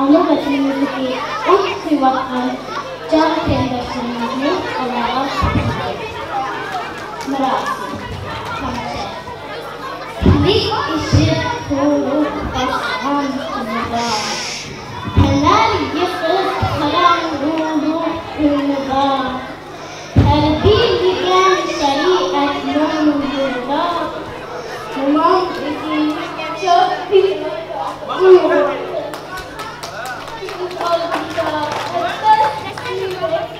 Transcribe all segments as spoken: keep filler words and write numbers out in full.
ئانا ۋەتىنىمىزدىكى ئۇن قۇيۇۋاتقان جان قېرىنداشلىرىمىزنى ئاللاغا تاپشۇردۇق. مىراس. تىلىك ئېشىپ تولۇق باسقان قۇمىدا، تەنلەر يىقىپ قاراڭغۇلۇق قۇمىدا، تەربىيەلىگەن شەرىئەتنىڭ نۇرىدا، مومام ئۆزى چاپپىدە ئۇيغۇر. كۆز ئالدىمدا ئەتلەس يۈرەك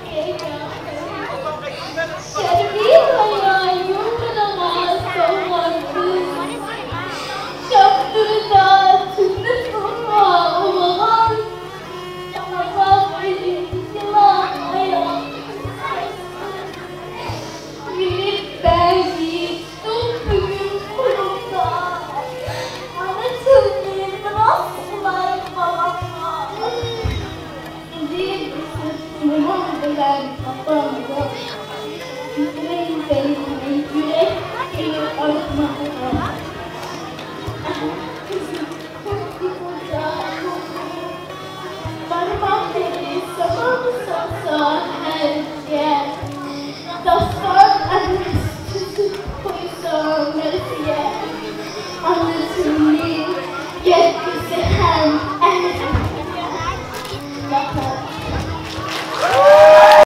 شەرقىي ھايا يۇمرىنىغا سولغان كۈز. شاپتۇرىدا تۈننى سۇغا ئۇلىغان. ياڭاق ئېلىپ يىلاپ ئاياغ مېنى بەردى تۇتۇپ بۈگۈن قولۇمدا. ئانا تىلنى مىراس قىلاي بالامغا. ئىزىم ئېسىپ مومام بىلەن ئاپامغا. يۈرەك سەيلىمەي يۈرەك كۆيۈپ ئارزۇماققا.